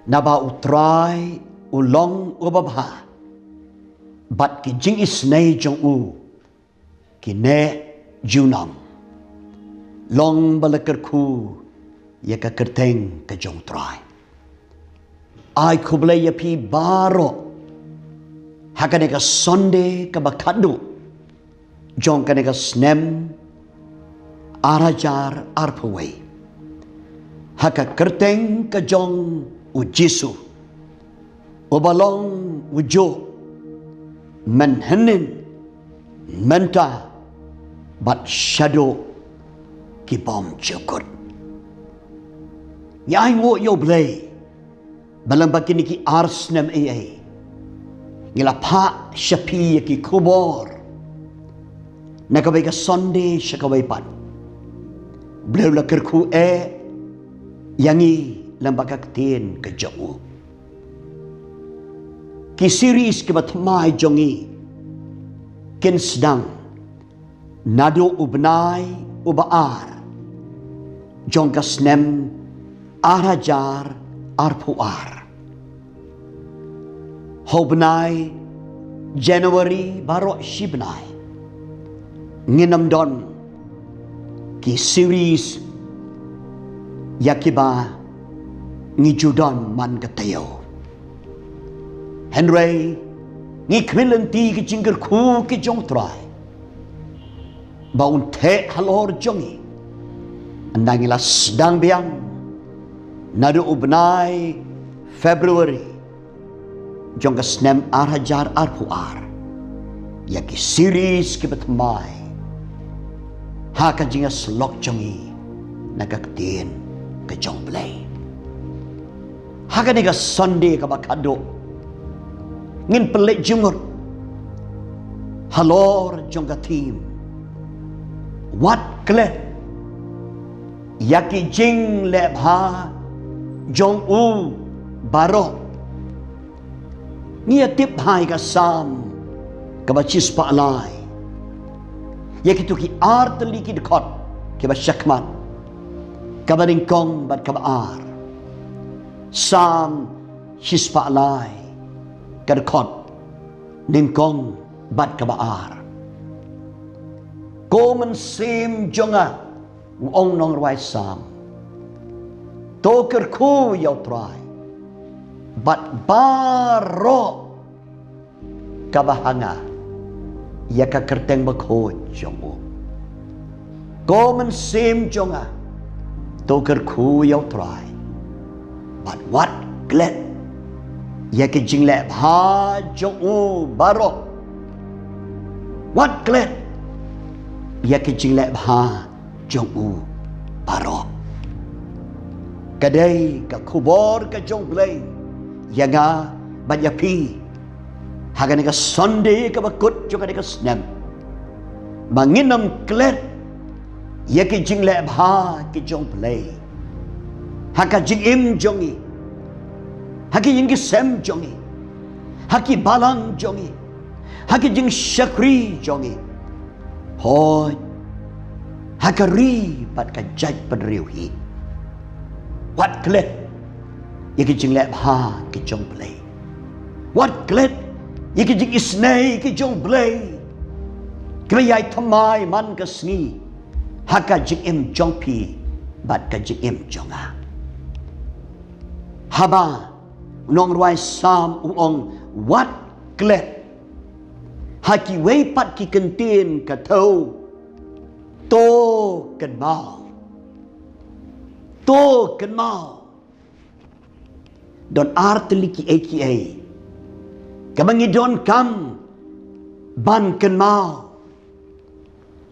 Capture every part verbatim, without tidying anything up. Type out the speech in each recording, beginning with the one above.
Naba U Trai u long uba bha, bad ki jingisynei jong u ki neh junom. Long ba la kyrkhu ïa ka kyrteng ka jong U Trai. Ai khublei ïa phi baroh ha kane ka Sunday kaba khadduh jong kane ka snem ar hajar arphew wei, ha ka kyrteng ka jong U Jisu, uba long ujuh mynhynnin, mynta bad shaduh ki bymjukut. Ngi ainguh ïa U Blei ba lyngba kine ki ar snem eiei, ngi la phah sha phi ïa ki khubor na kawei ka Sunday sha kawei pat. U Blei u la kyrkhu eh ïa ngi lyngba ka ktien ka jong u. Ki series kiba thymmai jong ngi kin sdang naduh u bnai uba ar jong ka snem ar hajar arphew ar. Ha u bnai January baroh shi bnai ngin ym don ki series ïa kiba ngi ju don man ka taïew. Hynrei ngi khmih lynti ki jingkyrkhu ki jong U Trai ba un theh halor jong ngi. Ynda ngi la sdang biang naduh u bnai February jong ka snem ar hajar arphew ar ïa ki series kiba thymmai ha ka jingïasyllok jong ngi na ka ktien ka jong U Blei. Ha kane ka Sunday kaba khadduh ngin pynleit jingmut halor jong ka theme, wat klet ïa ki jingleh bha jong u baroh. Ngi ïa tip bha ïa ka Salm kaba shispah lai, ïa kito ki ar tylli ki dkhot kiba shakhmat, kaba nyngkong bad kaba ar. Salm shispah lai, ka dkhot nyngkong bad kaba ar. Ko mynsiem jong nga, u ong nongrwai Salm, to kyrkhu ïa U Trai, bad baroh kaba ha nga ïa ka kyrteng bakhuid jong u. Ko mynsiem jong nga, to kyrkhu ïa U Trai, bad wat klet ïa ki jingleh bha jong u baroh. Wat klet ïa ki jingleh bha jong u baroh. Ka dei ka khubor ka jong U Blei ïa nga bad ïa phi ha kane ka Sunday kaba kut jong kane ka snem, ba ngin ym klet ïa ki jingleh bha ki jong U Blei ha ka jingim jong ngi, ha ki ïing ki sem jong ngi, ha ki balang jong ngi, ha ki jingshakri jong ngi, hooid, ha ka ri bad ka jaitbynriew hi. Wat klet ïa ki jingleh bha ki jong U Blei. Wat klet ïa ki jingisynei ki jong U Blei kiba ïai thymmai man ka sngi ha ka jingim jong phi bad ka jingim jong nga. Haba u nongrwai Salm u ong, wat klet, ha kiwei pat ki kyntien ka thew, to kynmaw. To kynmaw. Don ar tylli kiei kiei kaba ngi donkam ban kynmaw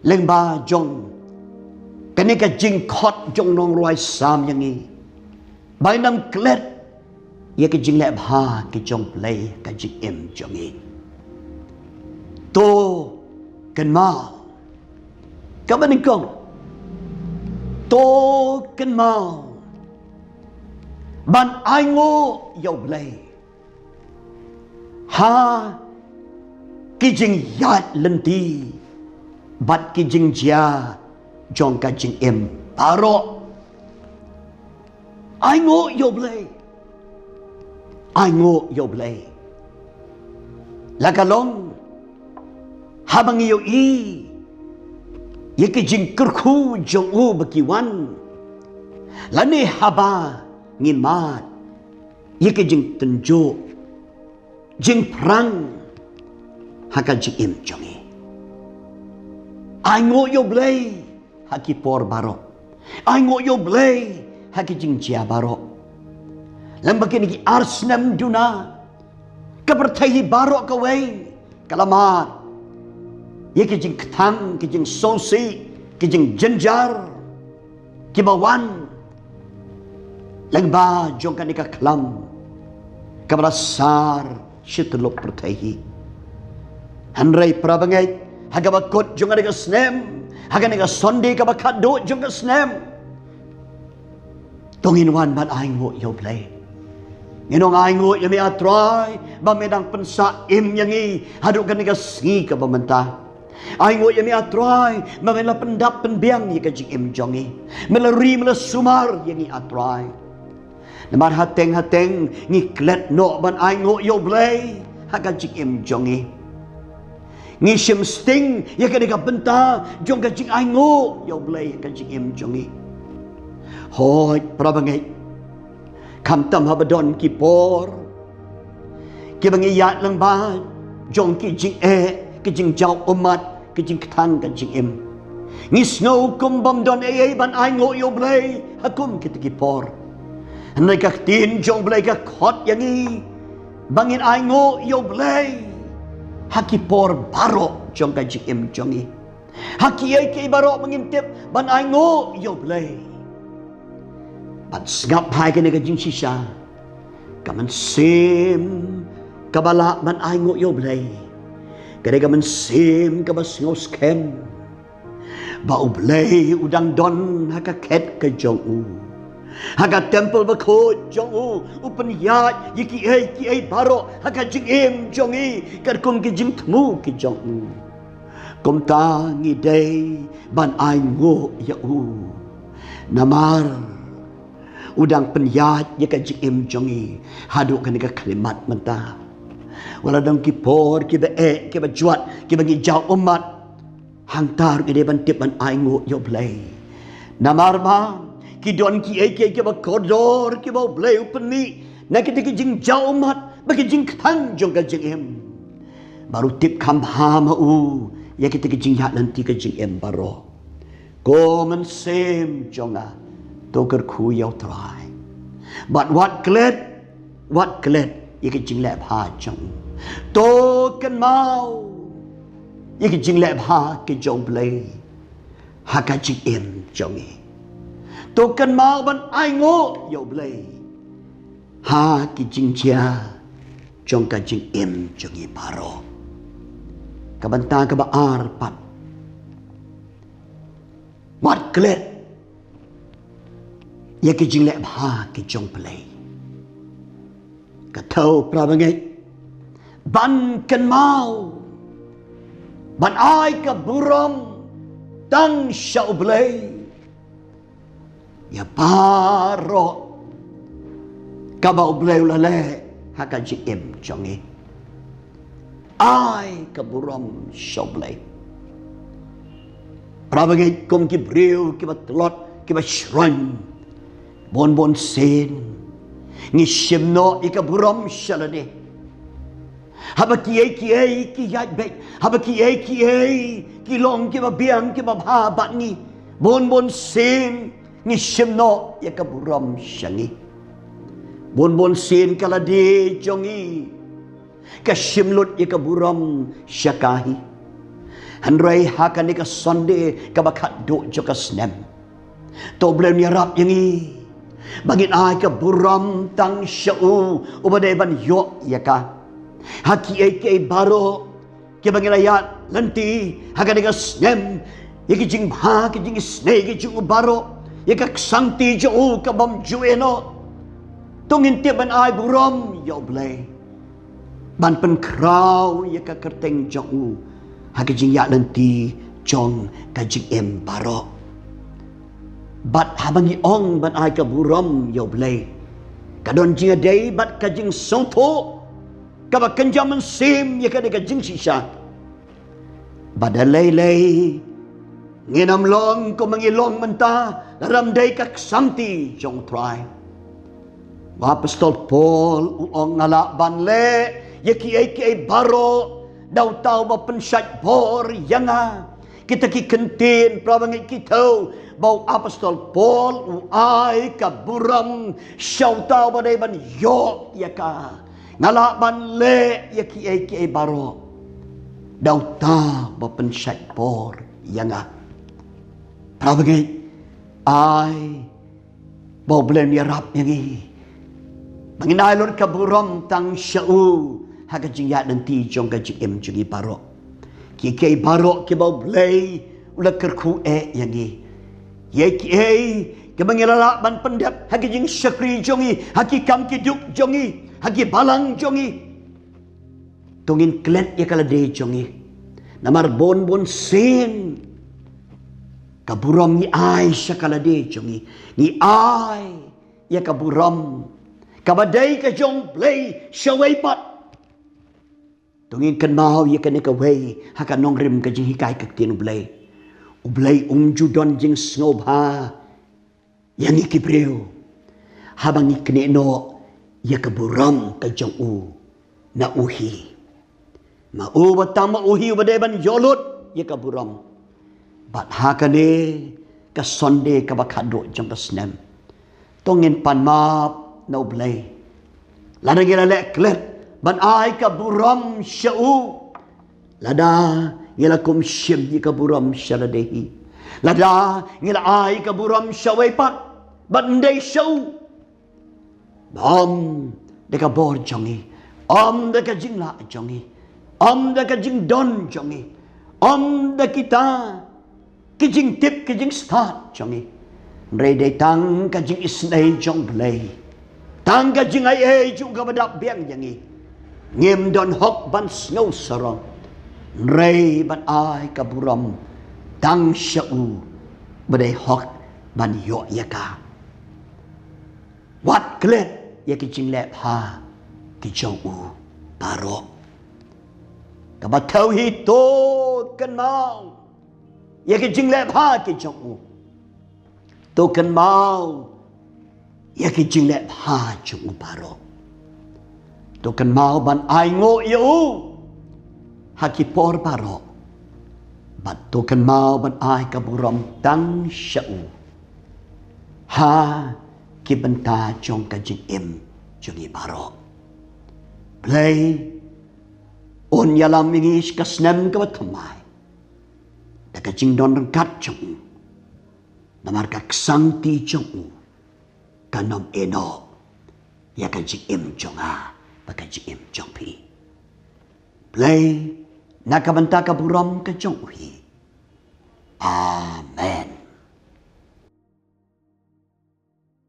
lyngba jong kane ka jingkhot jong u nongrwai Salm ïa ngi, ba ngin ym klet ïa ki jingleh bha ki jong U Blei ha ka jingim jong ngi. To kynmaw. Kaba nyngkong, to kynmaw ban ainguh ïa U Blei ha ki jingïaid lynti bad ki jingjia jong ka jingim baroh. Ainguh ïa U Blei. Ainguh ïa U Blei. La ka long haba ngi ïohi ïa ki jingkyrkhu jong u ba ki wan, lane haba ngin mad ïa ki jingtynjuh jingpyrang ha ka jingim jong ngi. Ainguh ïa U Blei ha ki por baroh. Ainguh ïa U Blei ha ki jingjia baroh. Lem bad kine ki ar snem duna, ka pyrthei hi baroh kawei ka la mad ïa ki jingkthang, ki jingsngewsih, ki jingjynjar kiba wan lyngba jong kane ka khlam kaba la sar shi tyllup pyrthei hi. Hynrei parabangeit, ha kaba kut jong kane ka snem, ha kane ka Sunday kaba khatduh jong ka snem, to ngin wan ban ainguh ïa U Blei. Ngin ong, ainguh ïa me A Trai ba me dang pynsah im ïa ngi haduh kane ka sngi kaba mynta. Ainguh ïa me A Trai ba me la pyndap pynbiang ïa ka jingim jong ngi, me la ri me la sumar ïa ngi A Trai. Namar hateng hateng ngi klet noh ban ainguh ïa U Blei ha ka jingim jong ngi. Ngi shim sting ïa kane ka bynta jong ka jingainguh ïa U Blei ha ka jingim jong ngi. Hooid parabangeit, khamtam haba don ki por kiba ngi ïaid lyngba jong ki jingeh, ki jingjaw ummat, ki jingkthang ka jingim, ngi sngew kum bym don ei ei ban ainguh ïa U Blei ha kum kita ki por. Hynrei ka ktien jong U Blei ka khot ïa ngi ba ngin ainguh ïa U Blei ha ki por baroh jong ka jingim jong ngi. Ha kiei kiei baroh ba ngin tip ban ainguh ïa U Blei. Ban sngap bha ïa kane ka jingshisha, ka mynsiem kaba lah ban ainguh ïa U Blei ka dei ka mynsiem kaba sngewskhem ba U Blei u dang don ha ka khet ka jong u, ha ka templ bakhuid jong u. U pynïaid ïa kiei kiei baroh ha ka jingim jong ngi katkum ki jingthmu ki jong u. Kumta ngi dei ban ainguh ïa u, namar u dang pynïaid ïa ka jingim jong ngi haduh kane ka khyllipmat mynta. Wat la don ki por kiba eh, kiba jwat, kiba ngi jaw ummat, hangta ruh ngi dei ban tip ban ainguh ïa U Blei. Namar ba ki don kiei kiei kiba kordor kiba U Blei u pynmih na kita ki jingjaw ummat bad ki jingkthang jong ka jingim. Bad u tip kham bha ma u ïa kita ki jingïaid lynti ka jingim baroh. Ko mynsiem jong nga, to kyrkhu ïa U Trai. Bad wat klet, wat klet ïa ki jingleh bha jong u. To kynmaw ïa ki jingleh bha ki jong U Blei ha ka jingim jong ngi. To kynmaw ban ainguh ïa U Blei ha ki jingjia jong ka jingim jong ngi baroh. Ka bynta kaba ar pat, wat klet ïa ki jingleh bha ki jong U Blei. Ka thew, parabangeit, ban kynmaw ban ai ka burom tang sha U Blei ïa baroh kaba U Blei u la leh ha ka jingim jong ngi. Ai ka burom sha U Blei. Parabangeit, kum ki briew kiba tlot, kiba shroiñ, bun bun sien ngi shim noh ïa ka burom sha lade. Haba kiei kiei ki ïaid beit, haba kiei kiei ki long kiba biang kiba bha bad ngi, bun bun sien ngi shim noh ïa ka burom sha ngi. Bun bun sien ka lade jong ngi ka shim lut ïa ka burom sha ka hi. Hynrei ha kane ka Sunday kaba khatduh jong ka snem, to U Blei un ïarap ïa ngi ba ngin ai ka burom tang sha u uba dei ban ïoh ïa ka. Ha kiei kiei baroh kiba ngi la ïaid lynti ha kane ka snem, ïa ki jingbha, ki jingisynei ki jong u baroh, ïa ka ksangti jong u ka bym ju ïehnoh, to ngin tip ban ai burom ïa U Blei, ban pynkhraw ïa ka kyrteng jong u ha ka jingïaid lynti jong ka jingim baroh. Bad haba ngi ong ban ai ka burom ïa U Blei, Ka don jingïadei bad ka jingsngewthuh kaba kynja mynsiem ïa kane ka jingshisha. Ba da lei lei ngin ym long kumba ngi long mynta lada ym dei ka ksangti jong U Trai. U Apostol Paul u ong, nga lah ban leh ïa kiei kiei baroh da uta uba pynshait bor ïa nga. Kita ki kyntien, para bangeit, ki thew ba u Apostol Paul u ai ka burom sha uta uba dei ban ïoh ïa ka. Nga lah ban leh ïa kiei kiei baroh da uta uba pynshait bor ïa nga. Para bangeit, ai ba U Blei un ïarap ïa ngi ba ngin ai lut ka burom tang sha u ha ka jingïaid lynti jong ka jingim jong ngi baroh. Kiei kiei baroh kiba U Blei u la kyrkhu eh ïa ngi, kiei kiei kiba ngi la lah ban pyndep ha ki jingshakri jong ngi, ha ki kam ki duk jong ngi, ha ki balang jong ngi, to ngin klet ïa ka lade jong ngi. Namar bun bun sien ka burom ngi ai sha ka lade jong ngi. Ngi ai ïa ka burom kaba dei ka jong U Blei sha uwei pat. To ngin kynmaw ïa kane kawei ha ka nongrim ka jinghikai ka ktien U Blei. U Blei um ju don jingsngewbha ïa ngi ki briew haba ngi knieh noh ïa ka burom ka jong u na u hi. Ma u ba tang ma u hi uba dei ban ïoh lut ïa ka burom. Bad ha kane ka Sunday kaba khatduh jong ka snem, to ngin pan map na U Blei lada ngi la leh klet ban ai ka burom sha u. Lada ngi la kum shim ïa ka burom sha lade hi, lada ngi la ai ka burom sha uwei pat bad ym dei sha u, ba ym da ka bor jong ngi, ym da ka jinglah jong ngi, ym da ka jingdon jong ngi, ym da kita ki jingtip ki jingstad jong ngi, hynrei dei tang ka jingisynei jong U Blei, tang ka jingai ei jong u kaba dap biang ïa ngi. Ngim don hok ban sngewsarong, hynrei ban ai ka burom tang sha u ba dei hok ban ïoh ïa ka. Wat klet ïa ki jingleh bha ki jong u baroh. Kaba thew hi, to kynmaw ïa ki jingleh bha ki jong u. To kynmaw ïa ki jingleh bha jong u baroh. To kynmaw ban ainguh ïa u ha ki por baroh. Bad to kynmaw ban ai ka burom tang sha u ha ki bynta jong ka jingim jong ngi baroh. Blei un ïalam ïa ngi sha ka snem kaba thymmai da ka jingdon ryngkat jong u. Namar ka ksangti jong u kan ym ïehnoh ïa ka jingim jong nga bad ka jingim jong phi. Blei, na ka bynta ka burom ka jong u hi. Amen.